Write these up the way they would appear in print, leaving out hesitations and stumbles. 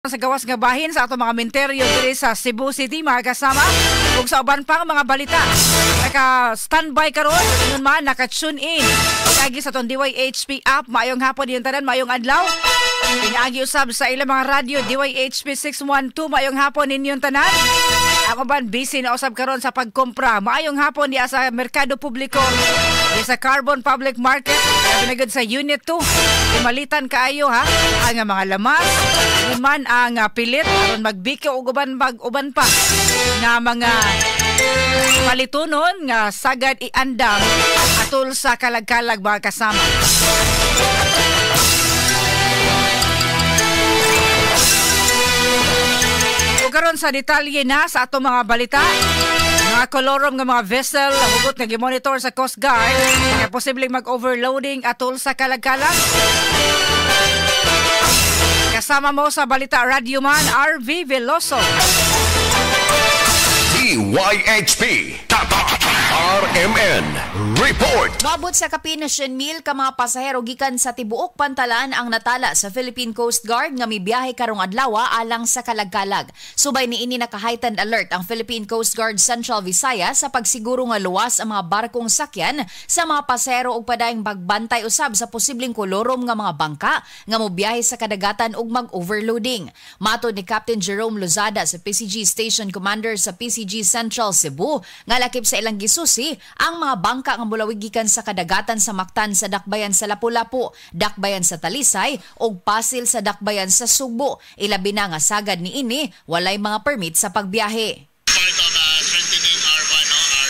Sa gawas nga bahin sa atong mga minteryo diri sa Cebu City, mga kasama, ug sa uban pang mga balita. Naka standby karon, ingon man naka-tune in pinaagi sa atong DYHP app. Maayong hapon yung tanan, maayong adlaw. Pinaagi usab sa ilang mga radyo, DYHP 612, maayong hapon ninyong tanan. Ang uban busy na usab karon sa pagkompra. Maayong hapon diya sa Merkado Publiko, diya sa Carbon Public Market, labi na sa Unit 2. Imalitan kaayo ha ang mga lamas, ingon man ang pilit aron magbiko ug uban mag uban pa nga mga palitunon nga sagad iandam atol sa kalagkalag, mga kasama. Ug karon sa detalye na sa atong mga balita, mga kolorom nga mga vessel hugot nga gimonitor sa Coast Guard kaya posibleng mag-overloading atol sa kalagkalag. Kasama mo sa Balita Radyoman RV Veloso. DYHP Tatak RMN Report. Maabot sa kapin na 100,000 ka mga pasahero gikan sa tibuok pantalan ang natala sa Philippine Coast Guard nga mibiyahe karong adlaw alang sa kalagkalag. Subay niini, naka-heightened alert ang Philippine Coast Guard Central Visayas sa pagsiguro nga luwas ang mga barkong sakyan sa mga pasahero ug padayong pagbantay usab sa posibleng kolorom nga mga bangka nga mobiyahe sa kadagatan ug mag-overloading. Matod ni Captain Jerome Lozada sa PCG Station Commander sa PCG Central Cebu nga lakip sa ilang gisusi ang mga bangka nga mulawig gikan sa kadagatan sa Mactan sa dakbayan sa Lapu-Lapu, dakbayan sa Talisay ug Pasil sa dakbayan sa Sugbo. Ilabi na nga sagad niini walay mga permit sa pagbiyahe. Part of strengthening our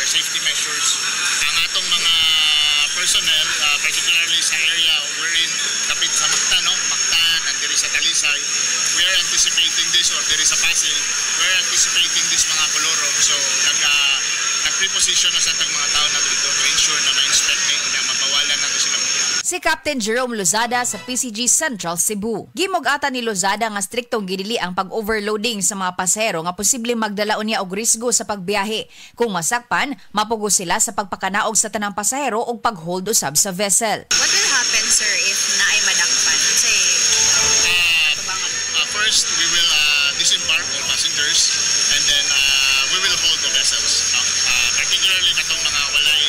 safety measures, ang atong mga personnel, particularly sa area wherein kapit sa Mactan, no? Mactan and diri sa Talisay, we are anticipating this, or diri sa Pasil, we are anticipating this mga kolorom. So nag-preposition na sa atong mga tao na dito to ensure na ma-inspect ni na mabawalan na to sila mobiyahe. Si Captain Jerome Lozada sa PCG Central Cebu. Gimug-atan ni Lozada nga striktong gidili ang pag-overloading sa mga pasahero nga posibleng magdala unya og risgo sa pagbiyahe. Kung masakpan, mapugos sila sa pagpakanaog sa tanang pasahero ug pag-hold usab sa vessel. What will happen, sir, if naay madakpan? Say, First, we will disembark all passengers and then we will hold the vessels. No? Particularly katong mga walay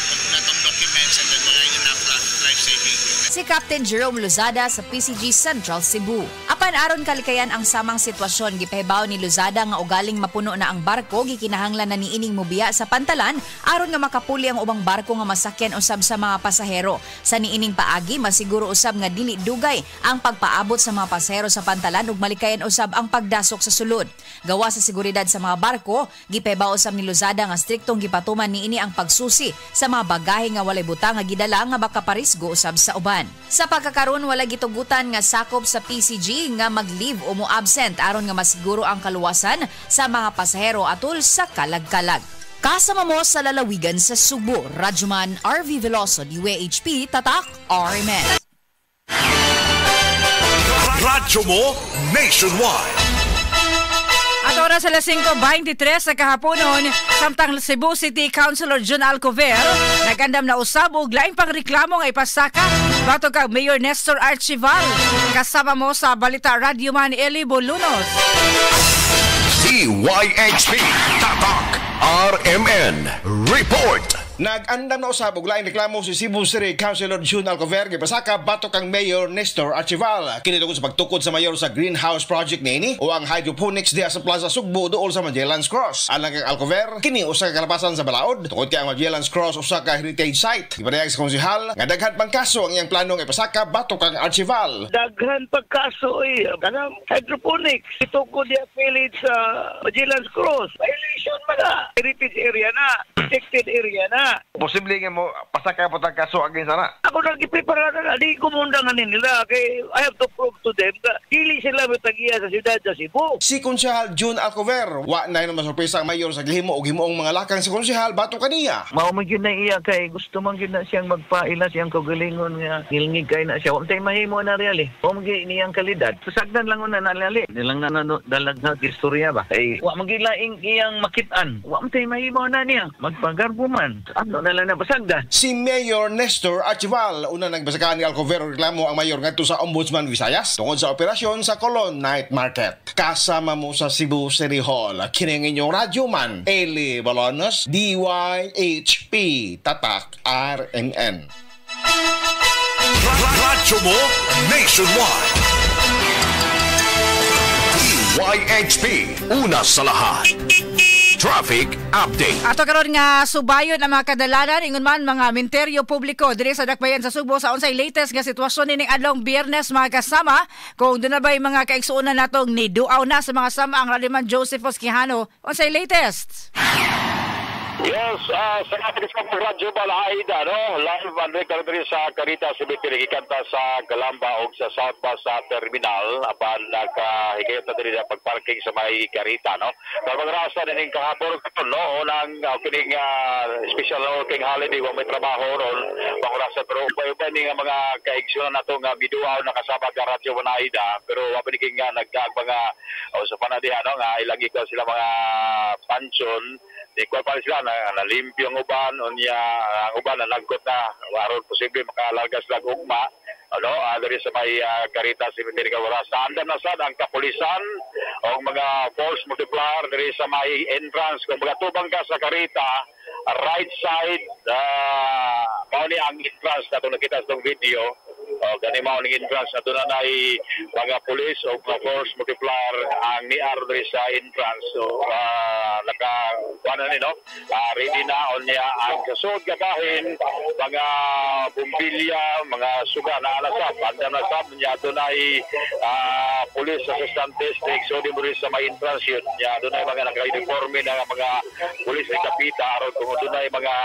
kompletong documents and then walay enough life-saving equipment. Si Captain Jerome Lozada sa PCG Central Cebu. Apan aron kalikayan ang samang sitwasyon, gipahibaw ni Lozada nga ugaling mapuno na ang barko, gikinahanglan na niining mobiya sa pantalan aron nga makapuli ang ubang barko nga masakyan usab sa mga pasahero. Sa niining paagi, masiguro usab nga dili dugay ang pagpaabot sa mga pasahero sa pantalan ug malikayan usab ang pagdasok sa sulod. Gawa sa seguridad sa mga barko, gipahibaw usab ni Lozada nga striktong gipatuman niini ang pagsusi sa mga bagahe nga walay butang nga gidala nga makaparisgo usab sa uban. Sa pagkakaron, wala gitugutan nga sakop sa PCG nga mag-leave o mo-absent aron nga masiguro ang kaluwasan sa mga pasahero atol sa kalagkalag. Kasama mo sa lalawigan sa Sugbo, Radyoman RV Veloso, DYHP, Tatak, RMN. Radyo mo nationwide. At oras alas 5:23 sa kahaponon, samtang Cebu City Councilor Jun Alcover nagandam na usab og laing pang reklamo nga ipasaka batok kang Mayor Nestor Archival. Kasama mo sa Balita Radyoman Eli Bolunos. DYHP Tatak RMN Report. Nag-andam na usab og laing reklamo si Cebu City Councilor Jun Alcover gipasaka batok kang Mayor Nestor Archival. Kini tungod sa pagtukod sa mayor sa greenhouse project niini o ang hydroponics diha sa Plaza Sugbo duol sa Magellan's Cross. Alang kang Alcover, kini usa ka kalapasan sa balaod tungod kay ang Magellan's Cross usa ka heritage site. Gipadayag sa konsehal nga daghan pang kaso ang iyang planong ipasaka batok kang Archival. Daghan pag kaso eh. Kanang hydroponics. Itukod diha village sa Magellan's Cross. Violation man na. Heritage area na. Protected area na. Posible nga mo pasaka po tag kaso against ana. Ako nang giprepara na, di ko muna nga nila. Kay I have to prove to them na dili sila matagiya sa siyudad sa Cebu. Si Konsehal Jun Alcover, wa na naman sorpresa ang mayor sa gihimo og himuong mga lakang sa konsehal batok kaniya. Mao man gyud na iya kay gusto man gyud na siyang magpaila siyang kaugalingon nga ngilngig kay na siya. Wa tay mahimo na real eh. Wa man gyud niyang kalidad. Susagdan lang una na lali. Nilang na dalag na istorya ba. Kay wa man gyud laing iyang makitaan. Wa man tay mahimo na niya. Magpagarbo man. Ano na lang na basagdan. Si Mayor Nestor Archival una nagbasakan ni Alcover reklamo ang mayor ngadto sa Ombudsman Visayas tungod sa operasyon sa Colon Night Market. Kasama mo sa Cebu City Hall, kini ang inyong radyo man, Eli Balonos, DYHP, Tatak RMN. Radyo mo nationwide. DYHP, una sa lahat. Traffic update. Ato karon nga subayon ang mga kadalanan ingon man mga minteryo publiko diri sa Dakbayan sa Sugbo sa unsay latest nga sitwasyon nining adlong Biyernes, mga kasama, kung doon na ba'y mga kaigsuonan natong niduaw na sa mga sama ang Raliman Joseph Quijano, unsay latest? Yes, sa ating sa Radyo Balaida, no? Live and record diri sa Caritas Cemetery, gikanta sa Calamba og sa South Bus sa Terminal, apan nakahigayot na diri sa pagparking sa may Carita, no? Pero magrasa nining kahapon karon, no? Unang kining special working holiday, wa may trabaho ron, pangurasa, pero ubay-ubay ni nga mga kaigsunan nato nga miduaw na kasama ka Radyo Balaida, pero wa pa ni nga nagkaag mga o sa panadiha, no? Nga ilang ikaw sila mga pansyon, di ko pa sila na nalimpyo ang uban, unya ang uban na nagkot na aron posible makalarga sila ugma, ano, diri sa may Caritas Cemetery Kawara. Sa andam na sad ang kapulisan o mga force multiplier diri sa may entrance. Kung magatubang ka sa Carita, right side, mao ni ang entrance na itong nakita sa itong video. O, gani mao ning entrance na doon na ay mga pulis o mga force multiplier ang niar diri sa entrance. So, naka, ano ni, no? Ready na unya ang kasod gabahin, mga bumbilya, mga suga na alasap. Andam na sab, niya doon ay pulis assistant district. So, di mo rin sa may entrance yun. Niya doon ay mga naka-uniforme na mga pulis ni Kapita. Aron kung doon ay mga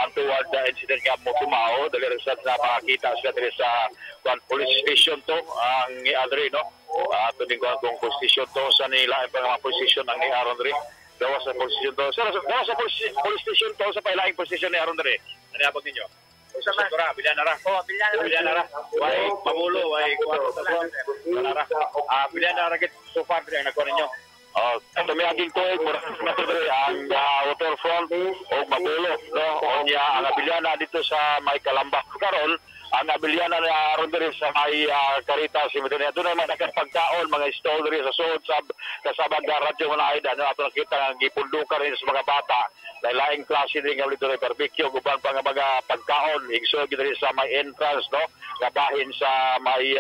untoward incident nga mo tumao, dali rin sa na makakita sila diri sa police station to ang ni-adre, no? Ato din ko kung police station to sa nila ang mga police station ang ni-aron diri. Gawa sa police station to. Sir, gawa sa police station to sa pailaing police station ni aron diri. Ano abot ninyo? Sa ra, bilyan na ra. Oh, bilyan na ra. Way pamulo, way kuan. Na ra. Bilyan na ra git so far diri ang nakuha ninyo. Oh, tumiaging tuig mura na to diri ang waterfront o Mabulo, no? Unya ang Abiliana dito sa may Kalamba. Karon ang Abiliana na aron diri sa may Caritas Cemetery. Doon ay mga pagkaon, mga stall diri sa suod sa kasabag radyo mga aida, no? Ato nakita nga gipundukan rin sa mga bata. Laing klase din nga dito barbecue uban pa nga mga pagkaon igsood diri sa may entrance, no? Gabahin sa may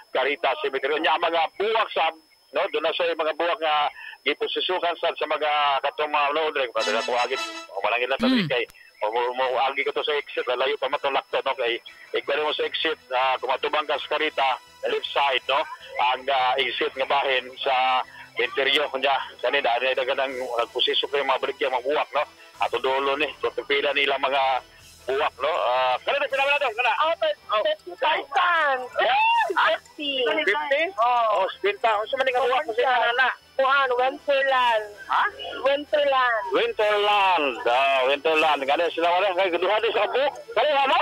Caritas Cemetery. Unya ang mga buwak sa, no, doon na sa mga buwak nga giposisukan sa mga katong mga no, dre padala ko agit o malangin na tabi kay o mo agi ko to sa exit, layo pa man tong lakto, no, kay igbali mo sa exit, kumatubang ka sa Carita left side, no, ang exit nga bahin sa interior kunya kanina ani dagan ang nagposisok yung mga baligya mga buwak, no, ato dulo ni to pila nila mga buwak, no. Kanina pila na to kana 50,000. 50. 50? Oh, 50. Unsa man nga buwak sa nana? Kuan, Winterland. Ha? Winterland. Winterland. Winterland. Gani sila wala kay duha di sa buok. Kani mo?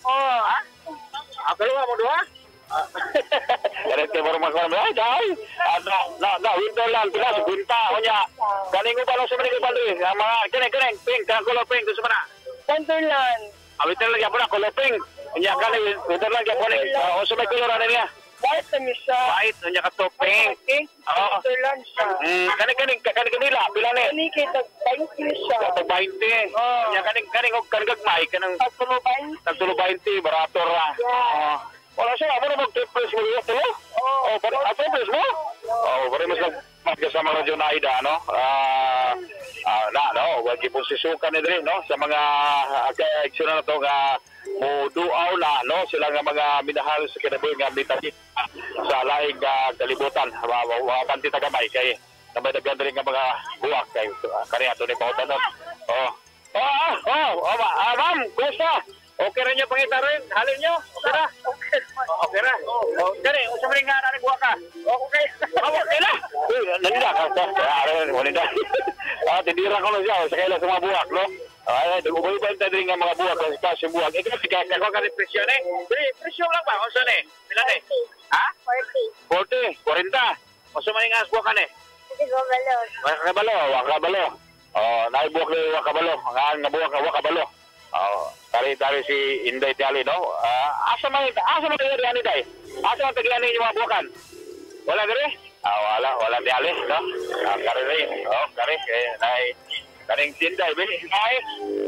Oh. Ha? Kaluha mo duha? Gani kay moro magkuan. Ay, dai. Na Winterland pila sa 50 unya. Kani ko pa lang sa mga diri. Ang mga kini kini pink, kang color pink gusto mo na. Winterland. Winterland gyapon na color pink. Unya kani Winterland gyapon ni. Unsa may color ani niya? White na siya. White unya ka to pink. Pink. Winterland siya. Kani kani kani kanila pila ni? Kani kay tag 20 siya. Tag 20. Unya kani kani og kani gagmay kanang tag 20. Tag 20 barato ra. Wala siya, amo na mag-triples mo dito, tulo? Oh, pare, triples mo? Oh, pare mas magkasama Radyo Naida, no? Na, no, wag iponsisukan ni diri, no? Sa mga kaeksyon na to nga muduaw na, no? Sila nga mga minahal sa kinabuhi nga mitagi sa laing kalibutan. Wabanti tagamay kay namay daghan diri nga mga buwak kay kani ato ni pautanon. Oh. Oh, ma'am, kumusta? Okay rin niyo pangita rin? Halin niyo? Okay ra? Okay ra? Dali, unsa man nga nani buwa ka? Okay. Okay na. Uy, nandida ka. Nandida. Tindira ko lang siya sa kaila sa mga buwak, no? Ay, ubay-ubay tayo diri nga mga buwak sa kasi buwak. Ikaw ka ko ka presyo ni. Dili, presyo lang ba? Unsa ni? Pila ni? Ha? 40. 40, 40. Unsa man nga buwak ka ni? Hindi ko balo. Wa ka balo, wa ka balo. Oh, naibuak ni wa kabalo. Nga buwak wa kabalo. Oh, tari si Inday Tiali, no? Asa man tayo ani day? Asa man tagilan ninyo mga buwakan? Wala diri? Ah, wala Tiali, no? Kari rin. Oh, kari nay kaning Inday bi. Ay.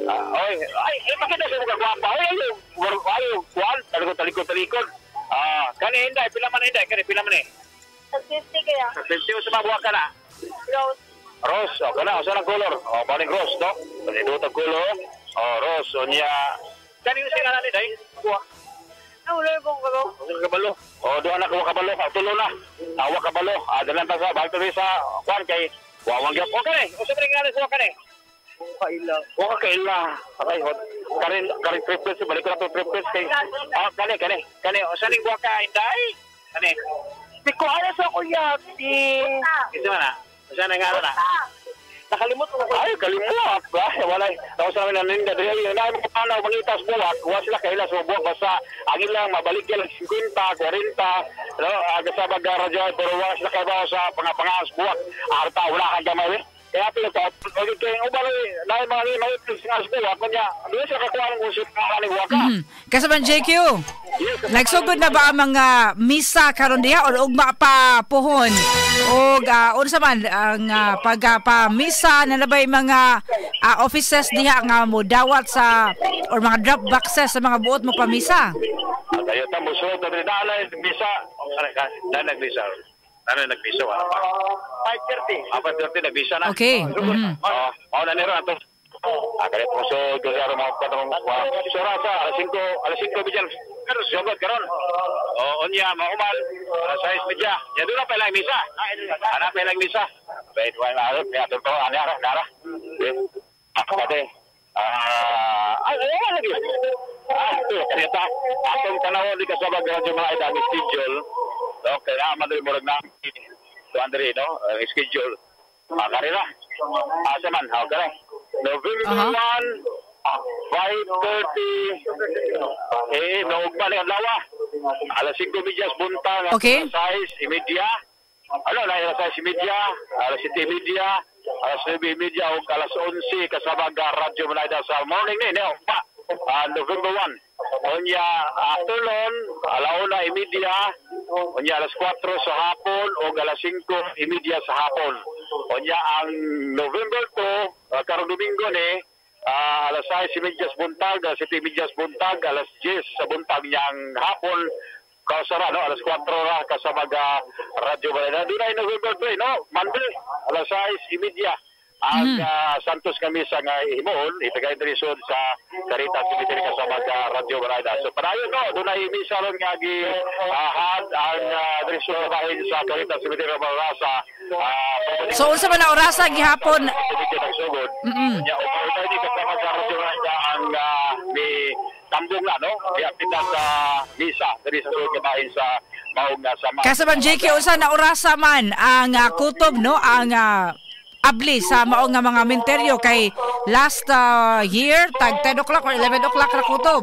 Oy, ay, bakit na siya gwapa? Oy, ayo, kuan, talikod. Ah, kani Inday, pila man Inday, kani pila man eh? 50 kaya. 50 sa mga buwakan na. Rose. Rose, oh, kana usa na color. Oh, baling rose, no? Kanindot ang color. Oh, rose, unya. Kani yung singalan ni day? Buwak. Ah, wala yung kabalo. Wala kabalo. Oh, doon na kabalo. Tulo na. Awa kabalo. Ah, dalan ta sa balik ta sa kwan kay wawang gyud. Okay, usa man ngalan sa kani? Kaila. Wa kaila. Aray hot. Karin triplets balik ko na to triplets kay. Ah, kani. Kani usa ning buwak ka Inday? Kani. Di ko alam sa kuya. Di. Isa man na. Usa na ngalan na. Nakalimot ko. Ay, kalimot. Wala. Tapos namin naninda. Dahil na mo panaw, mangitas buwak. Wa sila kaila sa buwak. Basta, angin lang, mabalik yan 50, 40. No? Aga sa mag-radyo, pero wala sila kaila sa pangapangas buwak. Arta, wala kang gamay. Kaya pinagka, kaya ubaloy, dahil mga maipis nga sa buwak, kunya, doon sila kakuha ng usip ng aling waka. Kasi man, JQ, nagsugod na ba ang mga misa karon diha or ugma pa puhon? O unsa man ang pagpa-misa na nabay mga offices diha nga mo dawat sa or mga drop boxes sa mga buot mo pamisa? Tayo ta musulod na dali misa. Dali nagmisa. Dali nagmisa wala pa. 5:30. 5:30 nagmisa na. Okay. Oh, mao na niro ato. Kalit mo so garo mga katong sura sa alas 5 bigyan. Pero sugod karon. Oh, unya maumal alas 6:30. Ya dura pa lang misa. Ana pa lang misa. Wait, wala arot ya to ana ara nara. Kade. Ay lagi. Kaya atong tanaw di kasabag radyo mga idang schedule. No, kaya man diri murag na. So Andre no, schedule. Karira. Asa man, okay. November 1, 5:30. Eh, nougma ni adlaw. Alas 5:30 buntag. Okay. 6:30. Ano, na alas 6:30, alas 7:30, alas 9:30 ug alas 11 kasabag Radyo Manayda sa morning ni no. Pa, November 1. Unya afternoon, 1:30, unya alas 4 sa hapon ug alas 5:30 sa hapon. Unya ang November 2, karong Domingo ni, alas 6:30 buntag, alas 7:30 buntag, alas 10 sa buntag niyang hapon. Kausara, no? Alas 4 ra kasama ga Radyo Manayda. Doon ay November 3, no? Monday, alas 6:30. Ang Santos kami sa nga himuon, itagay diri sud sa Caritas Cemetery kasama ga Radyo Manayda. So padayon no, doon ay misa ron nga gi-had ang diri sud bahin sa Caritas Cemetery Orasa. So unsa man na orasa gihapon? Nagsugod. Nya upaw ni kasama sa Radyo Manayda ang ni tambong na no, giapita sa misa diri sa sud bahin sa maong nga sama. Kasama JK, unsa na orasa man ang kutob no, ang abli sa maong nga mga menteryo kay last year tag 10 o'clock or 11 o'clock ra kutob.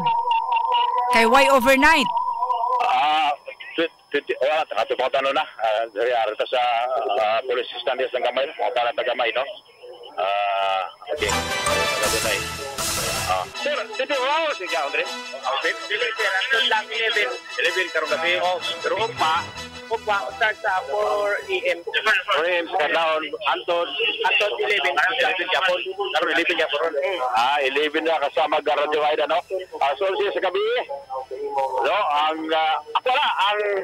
Kay why overnight? Wala ta na. Diri arta sa police stand sa gamay, mga ta gamay no. Okay. Sir, dito wow sige Andre. Okay. Lang 11 karong gabi. Pero ugma start sa 4 AM. 4 AM sa kadlawon Anton 11. 11 yapon. Karon 11 yapon. 11 na kasama ga Radyo Aida no. So siya sa gabi. No, ang ako na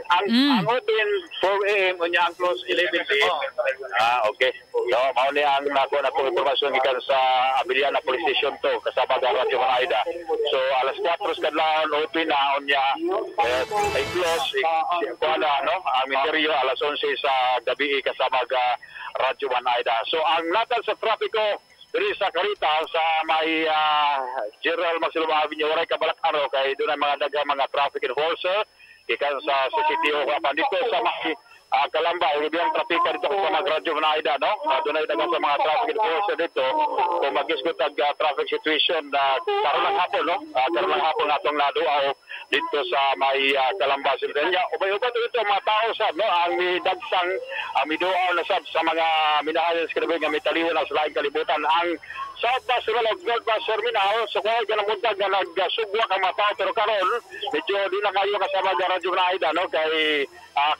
ang open 4 AM unya ang close 11 PM. Okay. No, mao ni ang nako na impormasyon gikan sa Abiliana Police Station 2 kasama ga Radyo Aida. So alas 4 sa kadlawon open na unya ay close kuana no. Ang misteryo alas 11 sa gabi kasama ga Radyo Manayda. So ang natal sa trapiko diri sa Caritas sa may General Maximo Avenue waray kabalak-aro kay doon ang mga daghang mga traffic enforcer gikan sa CCTO apan dito sa may Kalamba ang trapika dito sa mga Radyo Manayda no. Doon ay daghang sa mga traffic enforcer dito kung magisgot ang traffic situation na karon lang hapon no. Karon lang hapon atong naduaw dito sa may Calamba Cemetery. Ubay-ubay ito mga tao sab, no, ang midagsang ang miduaw na sab sa mga minahayan sa kinabuhi nga mitaliwan na sa laing kalibutan. Ang South Bus Terminal ug North Bus Terminal sa kuhay ka nga nagsugwa ang mga tao, pero karon medyo di na kayo kasama sa Radyo Aida, no, kay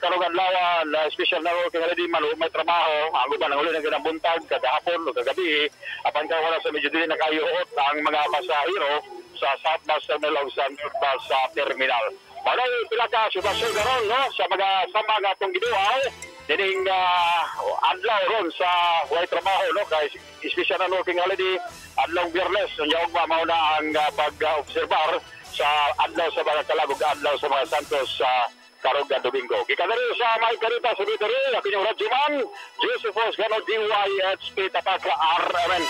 karong adlaw special na kay holiday man may trabaho ang uban ang uli na ginabuntag kagahapon o kagabi, apan karon sa medyo dili na kayo huot ang mga pasahero sa South Bus Terminal ug sa North Bus Terminal. Malay pila ka sitwasyon karon, no, sa mga sama nga atong giduaw dining adlaw ron sa way trabaho, no, kay espesyal na working holiday adlaw Biyernes unya ugma mao na ang pag-obserbar sa adlaw sa mga kalag ug adlaw sa mga santos sa karong Domingo. Gikan diri sa may Caritas Cemetery, ako inyong radyoman Josephus Gano, DYHP Tatak RMN.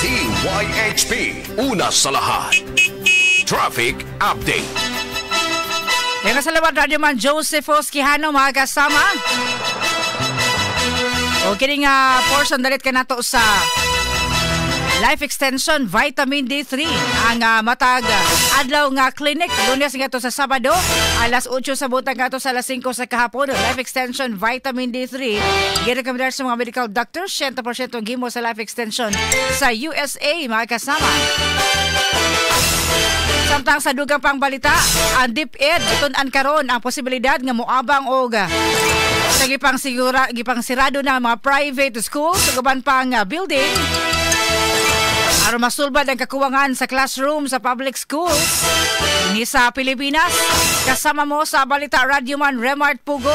DYHP, una sa lahat. Traffic update. Kaya salamat Radyo Man Josephus Quijano, mga kasama. O kini nga portion dalit ka nato sa Life Extension Vitamin D3 ang matag adlaw nga clinic Lunes ngadto sa Sabado alas 8 sa buntag ngadto sa alas 5 sa kahapon. Life Extension Vitamin D3 girekomendar sa mga medical doctors, 100% ang gimo sa Life Extension sa USA, mga kasama. Samtang sa dugang pang balita, ang DepEd gitun-an karon ang posibilidad nga moabang og sa gipang sigura gipang sirado na mga private schools ug uban pang building aron masulbad ang kakuwangan sa classroom sa public schools ni sa Pilipinas. Kasama mo sa balita Radyoman Remart Pugol.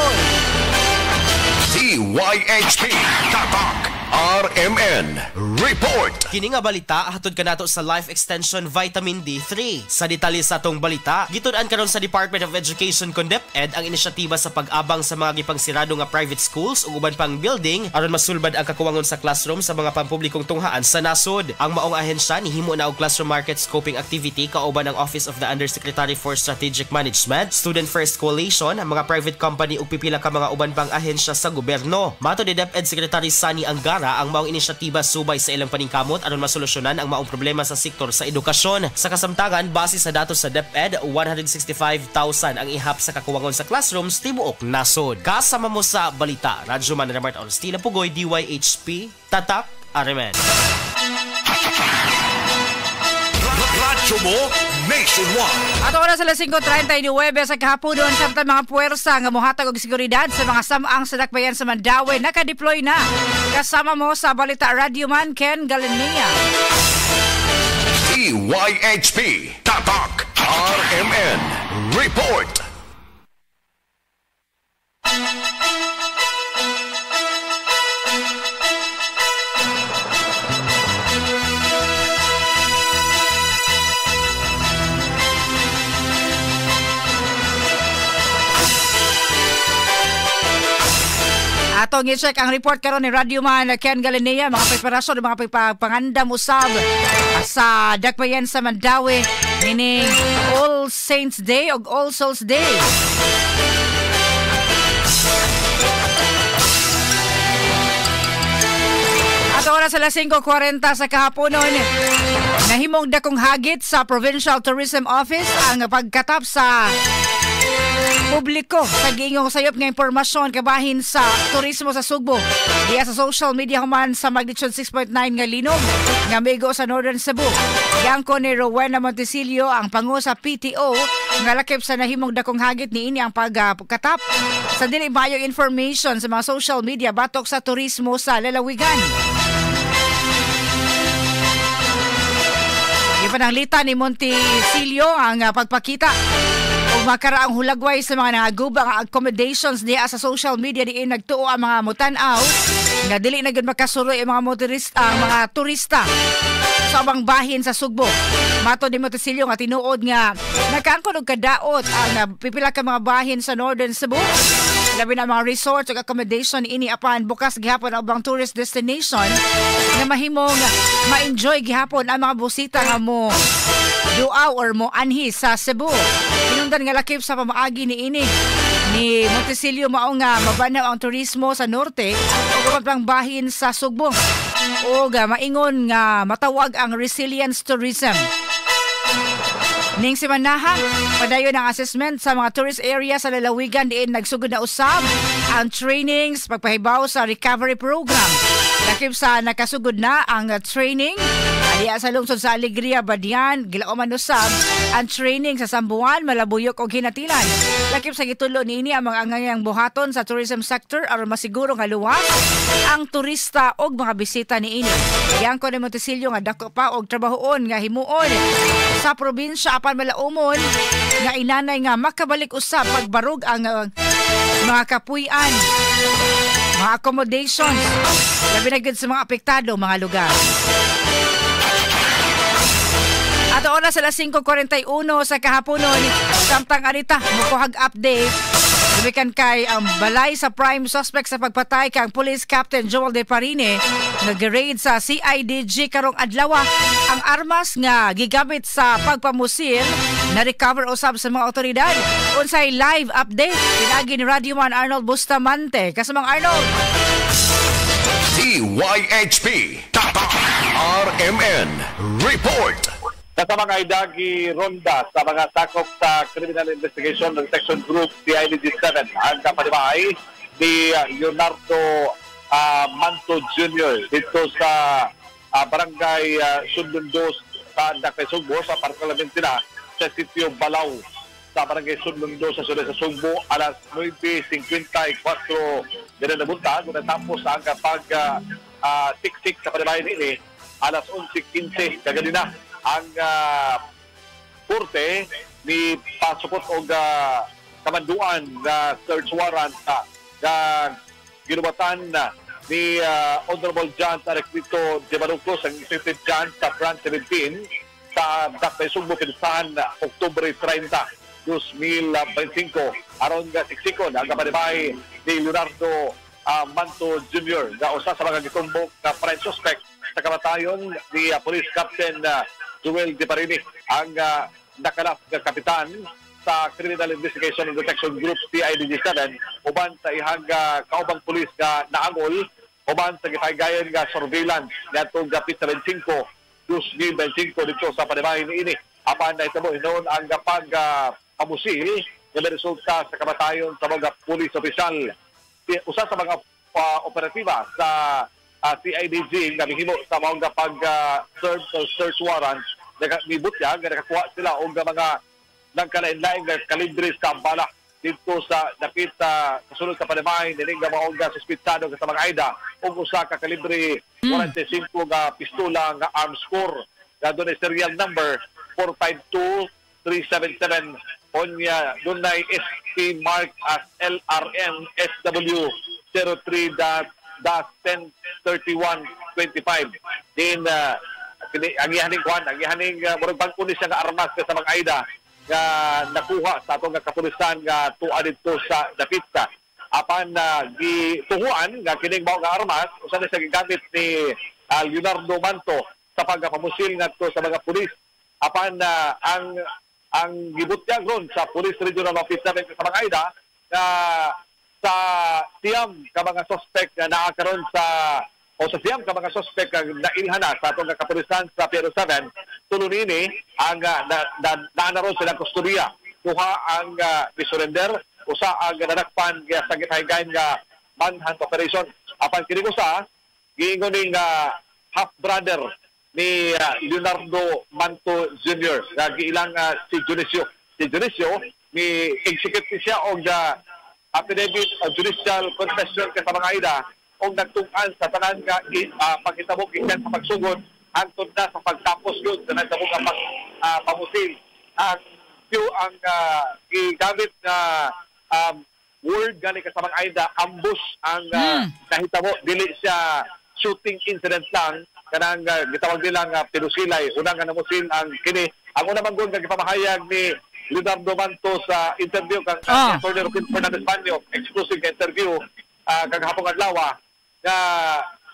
DYHP Tatak RMN Report. Kini nga balita hatod kanato sa Life Extension Vitamin D3. Sa detalye sa atong balita, gitud-an karon sa Department of Education kon DepEd ang inisyatiba sa pag-abang sa mga gipangsirado nga private schools ug uban pang building aron masulbad ang kakuwangon sa classroom sa mga pampublikong tunghaan sa nasod. Ang maong ahensya nihimo na og classroom market scoping activity kauban ang Office of the Undersecretary for Strategic Management, Student First Coalition, ang mga private company ug pipila ka mga uban pang ahensya sa gobyerno. Matod ni DepEd Secretary Sonny Angara, ang maong inisyatiba subay sa ilang paningkamot aron masolusyonan ang maong problema sa sektor sa edukasyon. Sa kasamtangan, base sa datos sa DepEd, 165,000 ang ihap sa kakuwangon sa classrooms tibuok nasod. Kasama mo sa balita, Radyo Man Remart Orstila Pugoy, DYHP, Tatak, RMN. Radyo mo nationwide. Ato oras alas 5:39 sa kahaponon, samtang mga puwersa nga mohatag og seguridad sa mga samang sa dakbayan sa Mandaue naka-deploy na. Kasama mo sa balita Radyoman Ken Galinea. DYHP Tatak RMN Report. Atong i-check ang report karon ni Radyoman Ken Galinea, mga preparasyon, mga pangandam usab sa dakbayan sa Mandaue meaning All Saints Day o All Souls Day. At oras alas 5:40 sa kahaponon, nahimong dakong hagit sa Provincial Tourism Office ang pagkatap sa publiko sa giingong sayop nga impormasyon kabahin sa turismo sa Sugbo. Diya sa social media human sa magnitude 6.9 nga linog nga migo sa Northern Cebu. Giangko ni Rowena Montecillo ang pangu sa PTO nga lakip sa nahimong dakong hagit niini ang pagkatap sa dili maayong information sa mga social media batok sa turismo sa lalawigan. Ipananglita ni Montecillo ang pagpakita ug makaraang hulagway sa mga nangaguba nga accommodations diha sa social media diin nagtuo ang mga mutan-aw nga dili na gyud makasuroy ang mga motorista, ang mga turista sa ubang bahin sa Sugbo. Matod ni Montecillo nga tinuod nga nakaangkon og kadaot ang pipila ka mga bahin sa Northern Cebu, labi na mga resorts ug accommodation ini apan bukas gihapon ang ubang tourist destination nga mahimong ma-enjoy gihapon ang mga busita nga mo duaw or mo anhi sa Cebu. Hinungdan nga lakip sa pamaagi ni ini ni Montecillo mao nga mabanaw ang turismo sa norte ug uban pang bahin sa Sugbo ug maingon nga matawag ang resilience tourism. Ning simanaha, padayon ang assessment sa mga tourist area sa lalawigan diin nagsugod na usab ang trainings pagpahibaw sa recovery program. Lakip sa nakasugod na ang training diya sa lungsod sa Alegria, Badian, gilauman usab ang training sa Sambuan, Malabuyok ug Hinatilan. Lakip sa gitulo niini ang mga angayang buhaton sa tourism sector aron masiguro nga luwas ang turista og mga bisita niini. Giyangko ni Montecillo nga dako pa og trabahoon nga himuon sa probinsya apan malaumon nga inanay nga makabalik usab pagbarog ang mga kapuy-an, mga accommodations, labi na gyud sa mga apektado mga lugar. At oras alas 5:41 sa kahaponon, samtang arita mukuhag update gumikan kay ang balay sa prime suspect sa pagpatay kang Police Captain Joel De Parine nag-raid sa CIDG karong adlaw. Ang armas nga gigamit sa pagpamusil na recover usab sa mga otoridad. Unsay live update pinagi ni Radio 1 Arnold Bustamante. Kasamang Arnold. DYHP Tatak RMN Report. Sa mga idagi ronda sa mga sakop sa Criminal Investigation Detection Group CIDG 7 ang kapanibahay ni Leonardo Manto Jr. dito sa Barangay Sunlundos sa Dakay Sugbo sa Parkalamentina sa Sitio Balaw sa Barangay Sunlundo sa siyudad sa Sugbo alas 9:54 din na buntag. Natapos ang kapag siksik sa panibahay nini alas 11:15 kaganina ang korte ni pasukot og kamanduan na search warrant na ginuwatan ni Honorable John Areclito de Manucos, ang Executive John sa Branch 17 sa Dakbay Sugbo pinsahan Oktubre 30, 2025 aron nga siksikon ang kapanibay ni Leonardo Manto Jr. na usa sa mga gitumbok na prime suspect sa kamatayon ni Police Captain Joel De Parini, ang nakalap nga kapitan sa Criminal Investigation and Detection Group CIDG 7 uban sa ihang kaubang pulis nga naangol uban sa gipaygayon nga surveillance ngadtong gapit 75 2025 dito sa panibahin niini. Apan nahitabo hinuon ang pag pamusil nga resulta sa kamatayon sa mga pulis opisyal. Usa sa mga operatiba sa CIDG nga mihimo sa mga pag serve sa search warrant nibutyag nga nakakuha sila og mga nagkalain-lain nga kalibre sa bala dito sa dapit kasulod sa panibahin nining nga mga suspitsado sa mga AIDA og usa ka kalibre 45 nga pistola nga arms score nga dunay serial number 452377 onya dunay SP mark as LRM SW 03-103125. Din ang ihaning kuan, ang ihaning murag bag-o ni siya nga armas sa mga AIDA nga nakuha sa atong kapulisan nga tuwa didto sa dapit. Apan gituhuan nga kining mao nga armas usa na siya gigamit ni Leonardo Manto sa pagpamusil ngadto sa mga pulis. Apan ang gibutyag ron sa Police Regional Office 7 sa mga AIDA na sa siyam ka mga suspect na naa karon sa o sa siyam ka mga suspect nga nailhan na sa atong kapulisan sa Piero 7, tulo nini ang naa na ron silang kustodiya. Duha ang surrender, usa ang nanakpan sa gitahigay nga manhunt operation. Apan kini usa giingon ning half brother ni Leonardo Manto Jr. nga giilang si Dionisio. Si Dionisio ni execute siya og affidavit of judicial confession sa mga AIDA og nagtungkan sa tanan nga paghitabo gikan sa pagsugod hangtod na sa pagtapos yun sa nagtabo nga pamusil. Ang ang gigamit na word gani ka sa mga AIDA, ambush ang nahitabo, dili siya shooting incident lang kanang gitawag nilang pinusilay. Unang nga namusil ang kini ang una man gud nga gipamahayag ni Leonardo Manto sa interview kang Attorney Rukin Fernandez Banyo, exclusive interview kang hapong adlaw nga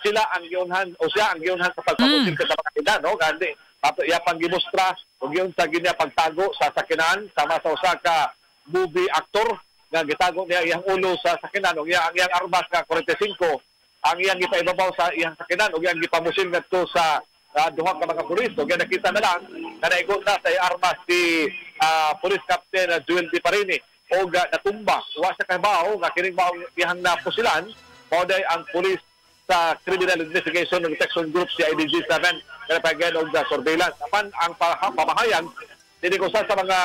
sila ang giunhan o siya ang giunhan sa pagpamusil sa mga AIDA, no? Gandi ato iya pang gimustra ug giun sa ginya pagtago sa sakinan sama sa usa ka movie actor nga gitago niya iyang ulo sa sakinan ug iya ang iyang armas nga 45 ang iyang gipaibabaw sa iyang sakinan ug iyang gipamusil ngadto sa Duha ka mga pulis. So nakita na lang na naigo na sa armas si Police Captain Joel Di Parini og natumba. Wa sa kabaw nga kining maong iyang napusilan mao day ang pulis sa Criminal Investigation and Detection Group CIDG 7 nga pagyan og surveillance. Apan ang pamahayag dinhi usa sa mga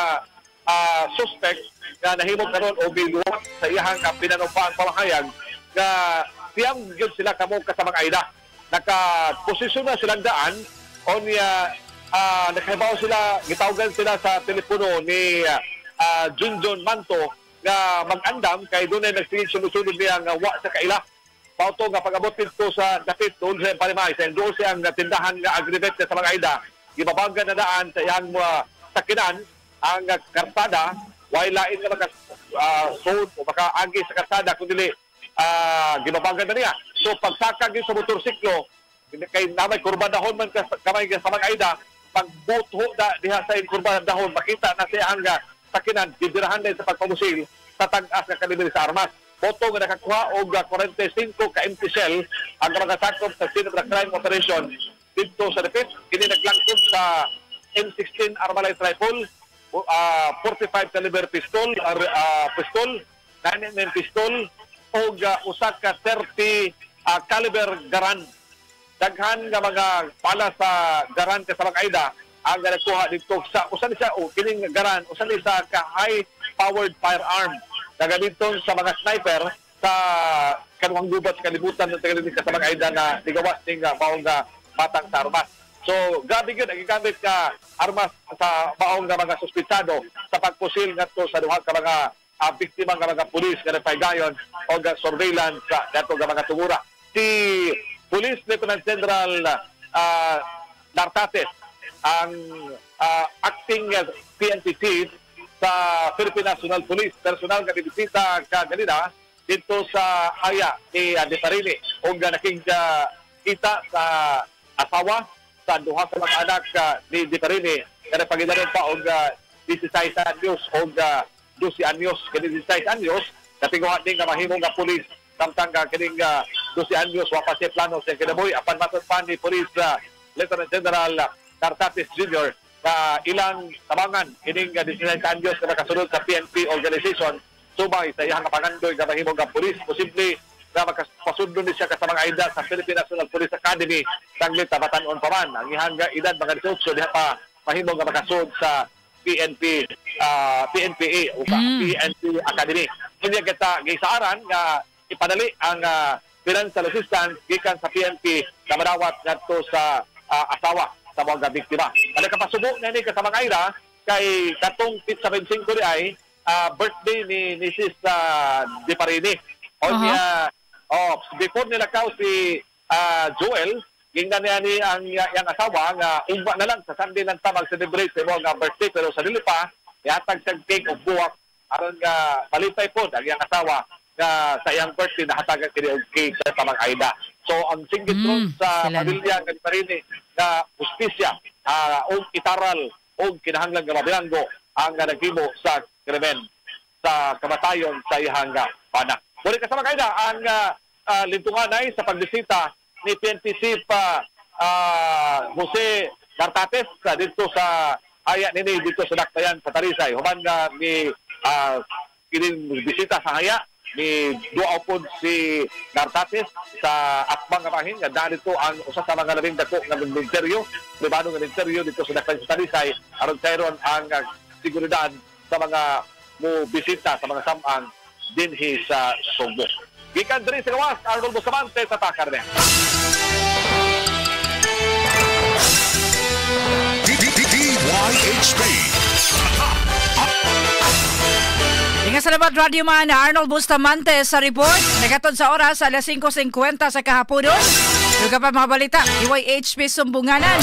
suspect nga nahimo karon og giluwat sa iyang pinanumpaang pamahayag nga siyam gyud sila kamo kasamang Aida. Nakaposisyon na silang daan o niya nakahibaw sila, gitawagan sila sa telepono ni Junjun Manto nga mag-andam kay dunay nagsigig sumusunod niya nga wa sa kaila. Pauto nga pag-abot dito sa dapit doon sa Parimay, sa doon siyang tindahan nga agreement sa mga Aida, gibabagan na daan sa iyang sakinan ang karsada, way lain nga maka sud o makaagi sa karsada kundi gibabagan na niya. So pagsaka gyud sa motorsiklo kay namay kurba dahon man kamay sa mga Aida, pagbuto da diha sa kurba dahon makita na siya ang sakinan gibirahan din sa pagpamusil sa tag-as nga kalibre sa armas. Boto nga nakakuha og 45 ka empty shell ang mga sakop sa scene of the crime operation dito sa dapit. Kini naglangkob sa M16 Armalite rifle, 45 caliber pistol, 9mm pistol og usa ka 30 caliber garan. Daghan nga mga pala sa garan kasamang Aida ang nagkuha dito sa usa ni siya o kining garan usa ni sa ka high powered firearm na gamiton sa mga sniper sa kanuhang gubat sa kalibutan ng tagalinig kasamang Aida na ligawas ning maong batang sa armas. So grabe gyud ang gigamit ka armas sa maong nga mga suspitsado sa pagpusil ngadto sa duha ka mga biktima nga mga pulis nga nagpaygayon og surveillance sa dato nga mga tungura. Si Police Lieutenant General Nartates, ang acting PNP chief sa Philippine National Police, personal nga bibisita kaganina dito sa haya ni Di Parini og nakikita sa asawa sa duha ka mga anak ni Di Parini nga nagpagidaron pa og 16 anyos og 12 anyos. Kini 16 anyos napiguha din nga mahimo nga pulis samtang kining 12 anyos wa pa siya plano sa kinabuhi. Apan matod pa ni Police Lieutenant General Nartates Jr. na ilang tabangan kining 16 anyos nga nakasunod sa PNP organization subay sa iyang pangandoy nga mahimo nga pulis. Posible na makapasudlo ni siya kasamang Aida sa Philippine National Police Academy sanglit batan-on pa man ang iyang edad mga 18 diha pa mahimo nga makasud sa PNP PNPA o PNP Academy. Kanya kita gisaaran nga ipadali ang financial assistance gikan sa PNP na madawat ngadto sa asawa sa mga biktima. Nagkapasubo na ni kasamang Aida kay katong pizza 25 di ay birthday ni Mrs. Di Parini. O niya, before nilakaw si Joel, gingnan niya ni ang iyang asawa nga ugma na lang sa Sunday lang ta mag-celebrate sa imong birthday, pero sa dili pa ihatag siyang cake og buwak aron nga malipay pod ang iyang asawa nga sa iyang birthday nahatagan kini og cake sa tamang Aida. So ang singgit ron sa pamilya nga Di Parini nga hustisya og itaral og kinahanglan nga mabilanggo ang naghimo sa krimen sa kamatayon sa iyang panak. Muli kasama Aida ang lintunganay sa pagbisita ni PNP Chief Jose Nartates dito sa haya nini dito sa Daktayan sa Talisay. Human nga ni kining bisita sa haya ni duaw pod si Nartates sa akbang nga bahin nga dito ang usa sa mga labing dako nga ministeryo, pribado nga ministeryo dito sa Daktayan sa Talisay aron sayron ang seguridad sa mga mo bisita sa mga samang dinhi sa Sugbo. Gikan diri sa gawas, Arnold Bustamante sa Takarne. DYHP. Ingat salamat Radio Man Arnold Bustamante sa report. Nakaton sa oras alas 5:50 sa kahaponon. Duga pa mga balita, DYHP Sumbunganan.